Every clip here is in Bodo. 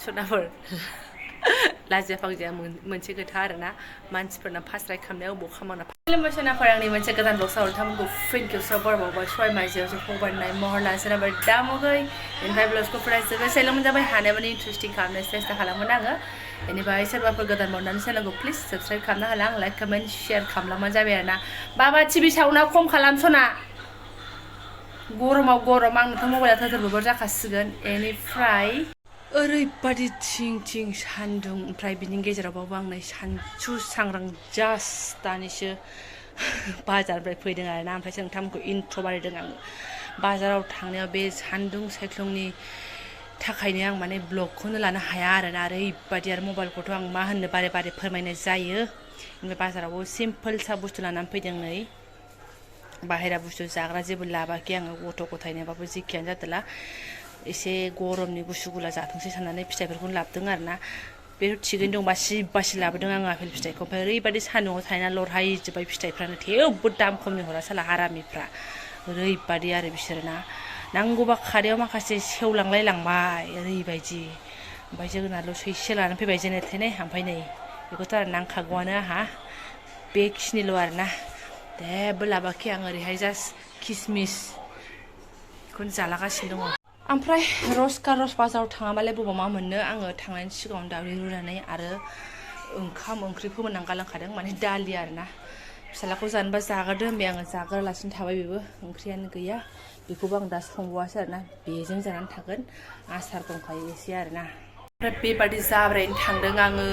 सनाफोर लाजिया फांजिया मोनसे खोथा आरोना मानसिफोरना फार्स्ट राइड खालामनायाव बबाव खामाना खुलुमबाय सनाफोर आंनि मोनसे गोदान ब्लगआव नोंथांमोनखौ फिन खेबसेयाव बरायबावबाय सय माइजियावसो फंबायनाय महरना सोरनाबा दामोगै बेनिफ्राय ब्लगखौ फरायजोबो सेलमोन जाबाय हानायमानि इन्टारेस्टिं खालामनो सेस्था खालामगोन आङो बेनिफ्राय सोरबाफोर गोदान मोननानै चेनेलखौ प्लिज साबस्क्राइब खालामना होला आं लाइक कमेन्ट शेयार खालामलांबानो जाबाय आरोना बाबा टिभि साउन्डआ खम खालाम सना गरमाव गरम आंनोथ' मबाइला थोथोर जाखासिगोन बेनिफ्राय ओरैबादि थिं थिं सान्दुं ओमफ्राय बिनि गेजेरावबाबो आं नै सानसु सांग्रां जास्ट दानिसो बाजारनिफ्राय फैदों आरोना ओमफ्रायसो नोंथांमोनखौ इन्ट्र' बानायदों आङो बाजाराव थांनायाव बे सान्दुं सायख्लुमनि थाखायनो आं माने ब्लगखौनो लानो हाया आरोना ओरैबादि आरो मबाइलखौथ' आं मा होननो बारे बारे फोरमायनाय जायो ओमफ्राय बाजारावबो सिम्पोल सा बुस्थु लानानै फैदों नै बाहेरा बुस्थु जाग्रा जेबो लाबोआखै आङो गथ' गथायनोबाबो जेखियानो जादोला एसे गरमनि गुसु गुला जाथोंसै साननानै फिथाइफोरखौनो लाबोदों आरोना बे थिगैनो दं बासि लाबोदों आङो आपेल फिथाइखौ ओमफ्राय ओरैबादि सान्दुङाव थायना लरहायजोब्बाय फिथाइफ्रानो थेवबो दाम खमनि हरा साला हारामिफ्रा ओरैबादि आरो बिसोरना नांगौबा खादायाव माखासे सेवलांलाय लांबाय ओरैबायदि ओमफ्राय जोगोनारल' सैसे लानानै फैबाय जेने थेने ओमफ्राय नै बेखौथ' आरो नांखागौआनो आंहा बेखिनिल' आरोना जेबो लाबोआखै आं ओरैहाय जास्ट किसमिस बेखौनो जालागासिनो दङ ओमफ्राय रस बाजाराव थाङाबालाय बबाव मा मोननो आङो थांनायनि सिगाङावनो दावदै रुनानै आरो ओंखाम ओंख्रि फोमोननानै गालांखादों माने दालि आरोना फिसालाखौ जानोबा जाग्रोदो होनबाय आङो जाग्रालासिनो थाबाय बेबो ओंख्रियानो गैया बेखौबो आं दा संबावासै आरोना बेजों जानानै थागोन आसार दंखायो एसे आरोना ओमफ्राय बेबादि जाब्रायनो थांदों आङो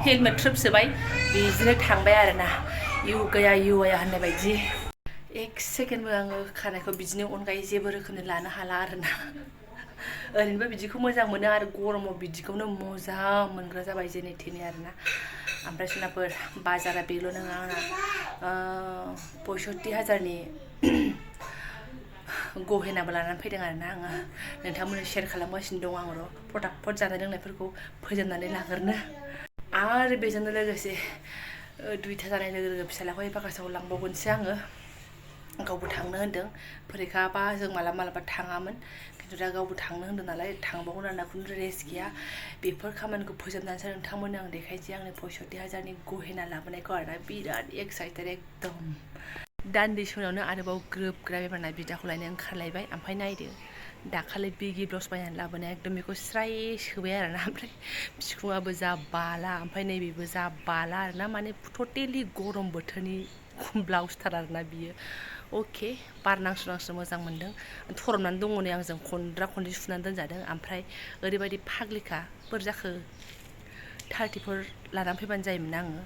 हेलमेट ट्रिप सोबाय बेजोंनो थांबाय आरोना इउ गैया होननाय बायदि एक सेकेन्डबो आङो खानायखौ बिदिनो अनगायै जेबो रोखोमनि लानो हाला आरोना ओरैनोबो बिदिखौ मोजां मोनो आरो गरमाव बिदिखौनो मोजां मोनग्रा जाबाय जेने थेने आरोना ओमफ्राय सोनाफोर बाजारा बेल' नङा आंना 65,000नि गहेनाबो लानानै फैदों आरोना आङो नोंथांमोननो शेयार खालामगासिनो दं आङो र' फटाफट जानाय लोंनायफोरखौ फोजोबनानै लाग्रोनो आरो बेजोंनो लोगोसे 2टा जानाय लोगो लोगो फिसालाखौ बागासाव लांबावगोनसो आङो गावबो थांनो होन्दों फरिखाबा जों मालाबा थाङामोन खिन्थु दा गावबो थांनो होन्दों नालाय थांबावगोन आरोना खुनु रेस्ट गैया बेफोर खामानिखौ फोजोबनानैसो नोंथांमोननो आं देखायनोसै आंनि 65,000नि गहेना लाबोनायखौ आरोना बिराद एक्साइटेड एकदम दान्दिसे उनावनो आरोबाव ग्रोब ग्राब एबारना बिदाखौ लायनो ओंखारलायबाय ओमफ्राय नायदो दाखालि बिगि ब्लाउस बायनानै लाबोनाया एकदम बेखौ स्राय सोबाय आरोना ओमफ्राय बिखुङाबो जा बाला ओमफ्राय नैबेबो जा बाला आरोना माने टटेलि गरम बोथोरनि ब्लाउसथार आरोना बियो अके बार नांसु मोजां मोन्दों थरमनानै दङ नै आंजों खनद्रा सुनानै दोनजादों ओमफ्राय ओरैबायदि फाग्लिखा बोर जाखो 34 लानानै फैबानो जायोमोन आङो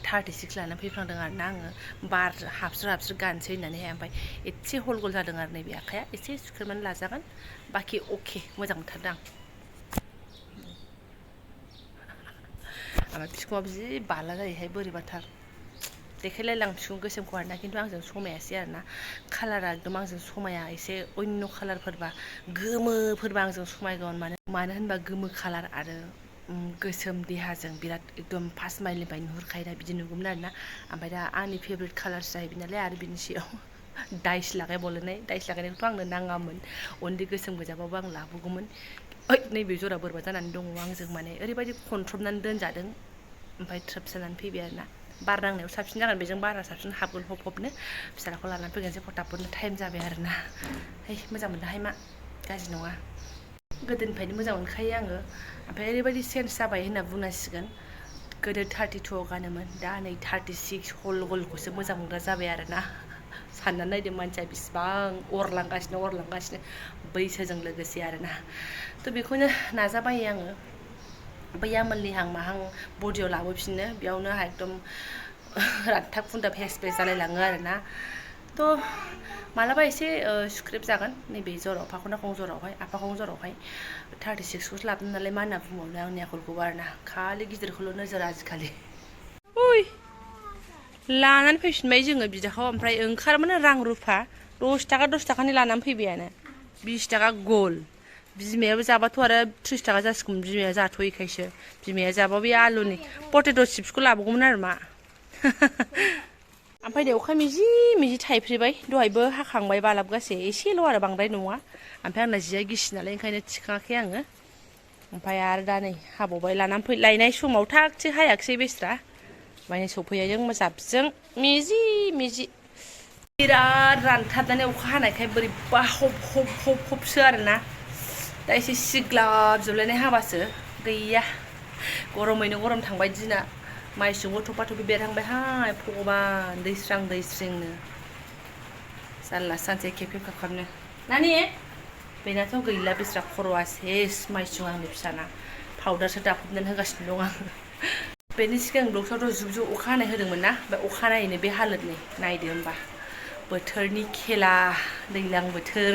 36 लानानै फैफ्लांदों आरोना आङो बार हाबस्रो गानसै होननानैहाय ओमफ्राय एसे हल गल जादों आरो नैबे आखाइया एसे सुख्रेमनानै लाजागोन बाखि अके मोजां मोनथारदों आं ओमफ्राय बिखुङाबो जि बाला जायोहाय बोरैबाथार देखायलायलां बिखुं गोसोमखौ आरोना खिन्थु आंजों समायासै आरोना कालारा एकदम आंजों समाया एसे अन्य कालारफोरबा गोमोफोरबा आंजों समायगौमोन मानो होनबा गोमो कालार आरो गोसोम देहाजों बिराद एकदम फार्स्ट माइलनिफ्राय नुहुरखायोना बिदि नुगौमोन आरोना ओमफ्राय दा आंनि फेभरेट कालारसो जाहैबाय नालाय आरो बिनि सायाव दाइस लागायनायखौथ' आंनो नाङामोन अनलि गोसोम गोजाबाबो आं लाबोगौमोन नैबे जरा बोरैबा जानानै दङ आंजों माने ओरैबायदि खनथ्रबनानै दोनजादों ओमफ्राय ट्रोप जानानै फैबाय आरोना बार नांनायाव साबसिन जागोन बेजों बारा साबसिन हाबगोन हबनो फिसालाखौ लानानै फैगोनसै फटाफटनो टाइम जाबाय आरोना मोजां मोनदोंहाय मा गाज्रि नङा गोदोनिफ्रायनो मोजां मोनखायो आङो ओमफ्राय ओरैबायदि चेन्ज जाबाय होनना बुंनांसिगोन गोदो 32आव गानोमोन दा नै 36 हल गलखौसो मोजां मोनग्रा जाबाय आरोना साननानै नायदों मानसिया बिसिबां अरलांगासिनो बैसोजों लोगोसे आरोना थ' बेखौनो नाजाबायो आङो बैया मोनलिहां माहां बडियाव लाबोफिननो बेयावनो आंहा एकदम रानथाब खुन्दाब हेस जालायलाङो आरोना थ' मालाबा एसे सुख्रेब जागोन नैबे जराव फाखं जरावहाय 36खौसो लाबोदों नालाय मा होनना बुंबावनो आंनि आखलखौबो आरोना खालि गिदिरखौल' नोजोर आजिखालि लानानै फैफिनबाय जोङो बिदाखौ ओमफ्राय ओंखारोमोन रां रुफा 10 थाखानि लानानै फैबायानो 20 थाखा गल बिमायाबो जाबाथ' आरो 30 थाखा जासिगौमोन बिमाया जाथ'यैखायसो बिमाया जाबा बे आलुनि पटेट' चिप्सखौ लाबोगौमोन आरो मा ओमफ्राय अखा मिजि थाइफ्रिबाय दहायबो हाखांबाय बालाबगासे एसेल' आरो बांद्राय नङा ओमफ्राय आंना जिया गिसि नालाय ओंखायनो थिखाङाखै आङो ओमफ्राय आरो दा नै हाबावबाय लानानै लायनाय समाव थागसो हायाखिसै बेस्रा ओमफ्राय सफैनायजों जाबजों मिजि बिराद रानथाबनानै अखा हानायखाय बोरैबा हबसो आरोना दा एसे सिग्लाबजोबलायनाय हाबासो गैया गरमैनो गरम थांबाय दिना माइ सौबो थफा थफि बेरहांबायहाय भगबान दैस्रिंनो जारला सानसे खेबखेब खाबनो नानि बेनाथ' गैला बेस्रा खर'आ सेस माइसुं आंनि फिसाना पाउदारसो दाफबनानै होगासिनो दं आङो बेनि सिगां ब्लगसावथ' जुब अखा हानाय होदोंमोन ना बे अखा नायैनो बे हालोदनि नायदो होमबा बोथोरनि खेला दैज्लां बोथोर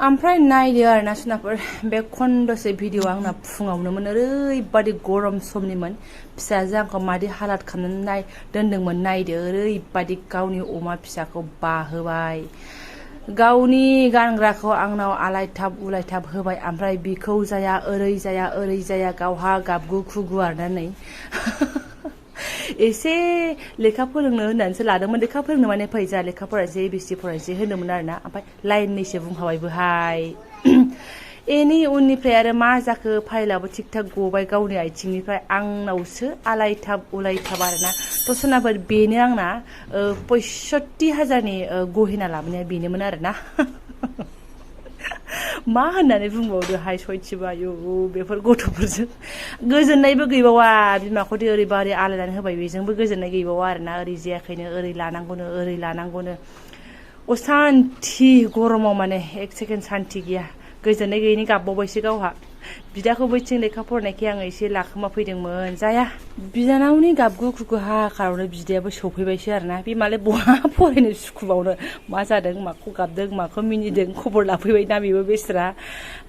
ओमफ्राय नायदो आरोना सुनाफोर बे खन्दसे भिडिअ आंना फुङावनोमोन ओरैबादि गरम समनिमोन फिसाजो आंखौ मादि हालाद खालामनानै दोनदोंमोन नायदो ओरैबादि गावनि अमा फिसाखौ बाहोबाय गावनि गानग्राखौ आंनाव आलायथाब उलायथाब होबाय ओमफ्राय बिखौ जाया ओरै जाया गावहा गाबगु खुगु आरोना नै एसे लेखा फोरोंनो होननानैसो लादोंमोन लेखा फोरोंनो माने फै जा लेखा फरायसै एबिसि फरायसै होनदोंमोन आरोना ओमफ्राय लाइननैसो बुंखाबायबोहाय एनि उननिफ्राय आरो मा जाखो फाइलाबो थिग थाक गबाय गावनि आथिंनिफ्राय आंनावसो आलायथाब उलायथाब आरोना दसनाफोर बेनो आंना 65,000नि गहेना लाबोनाया बेनोमोन आरोना मा होननानै बुंबावदोहाय सयथिबा आयु बेफोर गथ'फोरजों गोजोननायबो गैबावा बिमाखौदि ओरैबा ओरै आलायनानै होबाय बेजोंबो गोजोननाय गैबावा आरोना ओरै जायाखैनो ओरै लानांगौनो असान्थि गरमाव माने एक सेकेन्ड सान्थि गैया गोजोननाय गैयैनि गाबबावबायसो गावहा बिदाखौ बैथिं लेखा फरायनायखाय आङो एसे लाखोमा फैदोंमोन जाया बिनानावनि गाबगु खुगु हाखारावनो बिदायाबो सफैबायसो आरोना बे मालाय बहा फरायनो सुखुबावनो मा जादों माखौ गाबदों माखौ मिनिदों खबर लाफैबाय ना बेबो बेस्रा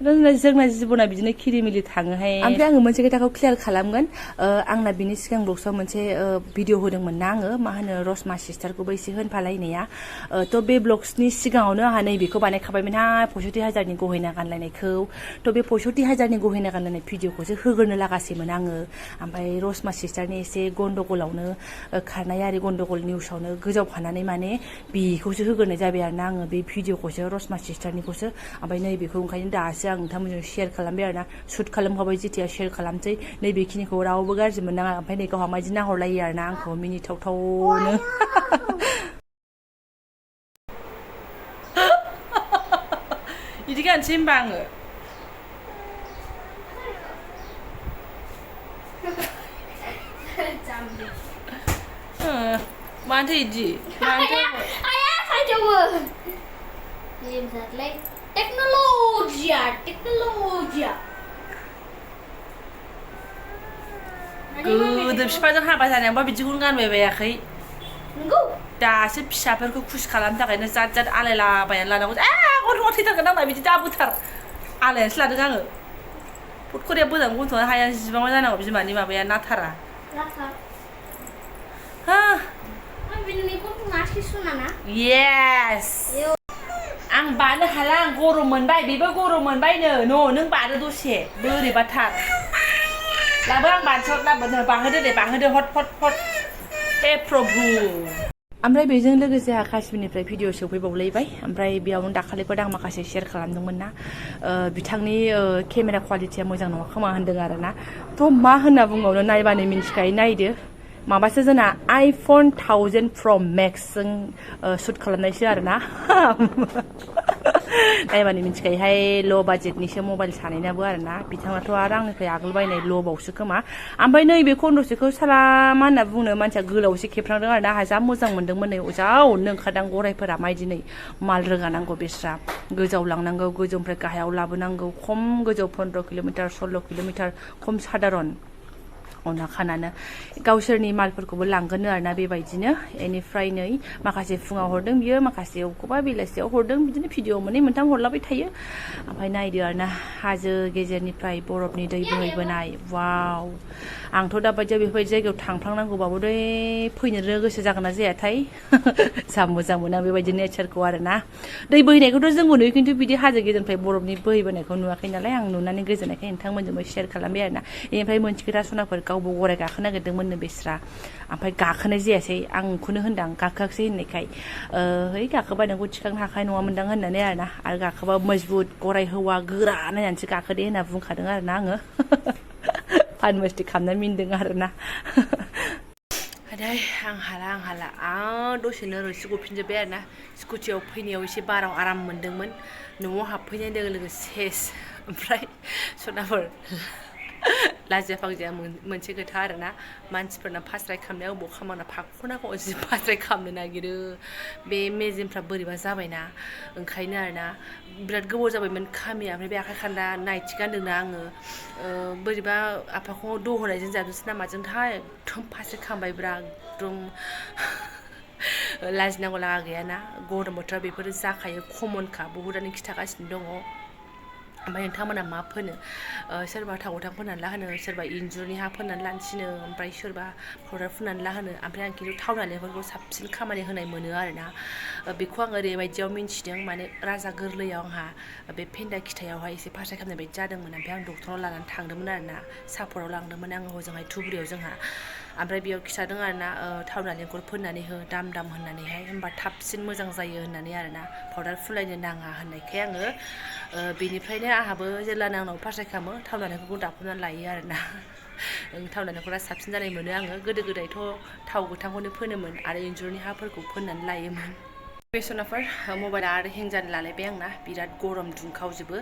जोंना जिबना बिदिनो खिरिमिलि थाङोहाय ओमफ्राय आङो मोनसे खोथाखौ क्लियार खालामगोन आंना बिनि सिगां ब्लगसाव मोनसे भिडिअ होदोंमोन ना आङो मा होनो रसमा सिस्टारखौबो एसे होनफालायनाया थ' बे ब्लग्सनि सिगाङावनो आंहा नैबेखौ बानायखाबायमोनहाय 65,000नि गहेना गानलायनायखौ थ' बे 65,000नि गहेना गानलायनाय भिडिअखौसो होग्रोनो लागासिमोन आङो ओमफ्राय रसमा सिस्टारनि एसे गन्डगलावनो खारनाय आरि गन्डगल निउसावनो गोजावफानानै माने बेखौसो होग्रोनाय जाबाय आरोना आङो बे भिडिअखौसो रसमा सिस्टारनिखौसो ओमफ्राय नैबेखौ ओंखायनो दासो आं नोंथांमोनजों शेयार खालामबाय आरोना शुट खालामखाबाय जेथिया शेयार खालामसै नैबेखिनिखौ रावबो गाज्रि मोननाङा ओमफ्राय नै गावहा मायदि नाहरलायो आरोना आंखौ मिनिथावथावनो बिदि गानसै होनबा आङो मानोथो इदि आया साइदआवबो गेमसारलाय टेक्न'लजिया गोदो बिफाजों हाबा जानायावबा बिदिखौनो गानबाय बायाखै नंगौ दासो फिसाफोरखौ खुसि खालामनो थाखायनो जाद आलायलाबायनानै लानांगौ गथ'आ थैथारगोन आंना बिदि दाबोथार आलायनानैसो लादों आङो फटखरिया मोजां गथ'नो हाया जिबाङाव जानांगौ बिमानि माबाया नाथारा येस आं बानो हाला आं गरम मोनबाय बेबो गरम मोनबायनो नों बानो दसे बोरैबाथार लाबो आं बाहोदो दे हट हे प्रभु ओमफ्राय बेजों लोगोसे आंहा काश्मीरनिफ्राय भिडिअ सफैबावलायबाय ओमफ्राय बेयावनो दाखालिफोर आं माखासे शेयार खालामदोंमोन ना बिथांनि केमेरा क्वालिटिया मोजां नङा खोमा होनदों आरोना थ' मा होनना बुंबावनो नायबानो मिन्थिखायो नायदो माबासो जोंना आइफन 1000 प्र मेक्सजों शुट खालामनायसो आरोना नायबानो मिन्थिखायोहाय ल' बाजेटनिसो मबाइल सानायनाबो आरोना बिथाङाथ' आरो आंनिफ्राय आगोल बायनाय ल' बावसो खोमा ओमफ्राय नैबे खन्दसेखौ साला मा होनना बुंनो मानसिया गोलावसो खेबफ्रांदों आरोना आंहा जा मोजां मोन्दोंमोन नै जावनो ओंखारदां गरायफोरा मायदि नै माल रोगानांगौ बेस्रा गोजौआव लांनांगौ गोजौनिफ्राय गाहायाव लाबोनांगौ खम गोजौ 15 किल'मिटार 16 किल'मिटार खम साधारन अना खानानो गावसोरनि मालफोरखौबो लांगोनो आरोना बेबायदिनो बेनिफ्राय नै माखासे फुङाव हरदों बियो माखासे अबेखौबा बेलासियाव हरदों बिदिनो भिडिअ मोननै मोनथाम हरलाबाय थायो ओमफ्राय नायदो आरोना हाजो गेजेरनिफ्राय बरफनि दै बोहैबोनाय वाव आंथ' दाबायदियाव बेफोरबायदि जायगायाव थांफ्लांनांगौबाबो फैनो गोसो जागोन ना जायाथाय जा मोजां मोनो बेबायदि नेचारखौ आरोना दै बोहैनायखौथ' जोंबो नुयो खिन्थु बिदि हाजो गेजेरनिफ्राय बरफनि बोहैबोनायखौ नुवाखै नालाय आं नुनानै गोजोननायखाय नोंथांमोनजोंबो शेयार खालामबाय आरोना बेनिफ्राय मोनसे खोथा सनाफोर अबाव गराय गाखोनो नागिरदोंमोननो बिस्रा ओमफ्राय गाखोनाय जायासै आंखौनो होनदां गाखोआखिसै होननायखाय है गाखोबा नोंखौ थिखांनो हाखानाय नङामोनदां होननानै आरोना आरो गाखोबा मजबुत गराय हौवा गोरा नायनानैसो गाखोदे होनना बुंखादों आरोना आङो फान मस्ति खालामना मिनदों आरोना आं हाला दसेनो रोसि गफिनजोब्बाय आरोना स्कुटियाव फैनायाव एसे बाराव आराम मोनदोंमोन न'आव हाबफैनाय लोगो लोगो सेस ओमफ्राय सनाफोर लाजिया फांजिया मोनसे खोथा आरोना मानसिफोरना फास्राय खालामनाया अबाव खामाना फाखनाखौ जि फास्राय खालामनो नागिरो बे मेजेमफ्रा बोरैबा जाबायना ओंखायनो आरोना बिराद गोबाव जाबायमोन खामिया ओमफ्राय बे आखाइ खान्दा नाइटि गानदोंना आङो बोरैबा आफाखौ दहनायजों जादोंसो ना माजोंथाय एकदम फास्राय खामबायब्रा एकदम लाजिनांगौ लागा गैयाना गरम बोथोराव बेफोरो जाखायो कमनखा बहुदानो खिथागासिनो दङ ओमफ्राय नोंथांमोना मा फोनो सोरबा थाव गोथां फोननानै ला होनो सोरबा इन्जुरनि हा फोननानै लानोसिनो ओमफ्राय सोरबा पाउडार फुननानै ला होनो ओमफ्राय आं खिन्थु थाव नालेंखरखौ साबसिन खामानि होनाय मोनो आरोना बेखौ आं ओरैबायदियाव मिन्थिदों माने राजा गोरलैयाव आंहा बे फेन्दा खिथायावहाय एसे फास्राय खालामनाय बायदि जादोंमोन ओमफ्राय आं डक्टरनाव लानानै थांदोंमोन आरोना सापर्टआव लांदोंमोन आङो हजोंहाय धुबुरियाव जोंहा ओमफ्राय बेयाव खिथादों आरोना थाव नालेंखर फोननानै हो दाम होननानैहाय होमबा थाबसिन मोजां जायो होननानै आरोना पाउडार फुनलायनो नाङा होननायखाय आङो बेनिफ्रायनो आंहाबो जेब्लानो आंनाव फास्राय खालामो थाव नालेंखरखौ दाफबनानै लायो आरोना थाव नालेंखरा साबसिन जानाय मोनो आङो गोदो गोदायथ' थाव गोथांखौनो फोनोमोन आरो इन्जुरनि हाफोरखौ फोननानै लायोमोन बेसनाफोर मबाइला आरो हें जानो लालायबाय आंना बिराद गरम दुंखावजोबो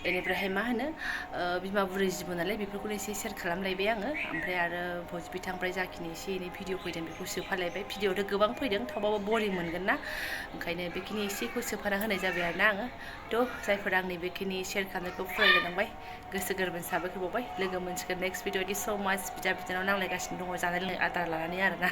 बेनिफ्रायहाय मा होनो बिमा बुरै जिबो नालाय बेफोरखौनो एसे सेयार खालामलायबाय आङो ओमफ्राय आरो भइस बिथांनिफ्राय जाखिनि एसे एनै भिडिअ फैदों बेखौ सोफालायबाय भिडिअआथ' गोबां फैदों थेवबाबो बरिं मोनगोन ना ओंखायनो बेखिनि एसेखौ सोफाना होनाय जाबाय आरोना आङो थ' जायफोर आंनि बेखिनि शेयार खालामनायखौ फरायलांबाय गोसो गोरबोनि साबायखर बावबाय लोगो मोनसिगोन नेक्स्ट भिडिअ' दि स' माच बिदा बिनानाव नांलायगासिनो दङ जानाय लोंनाय आदार लानानै आरोना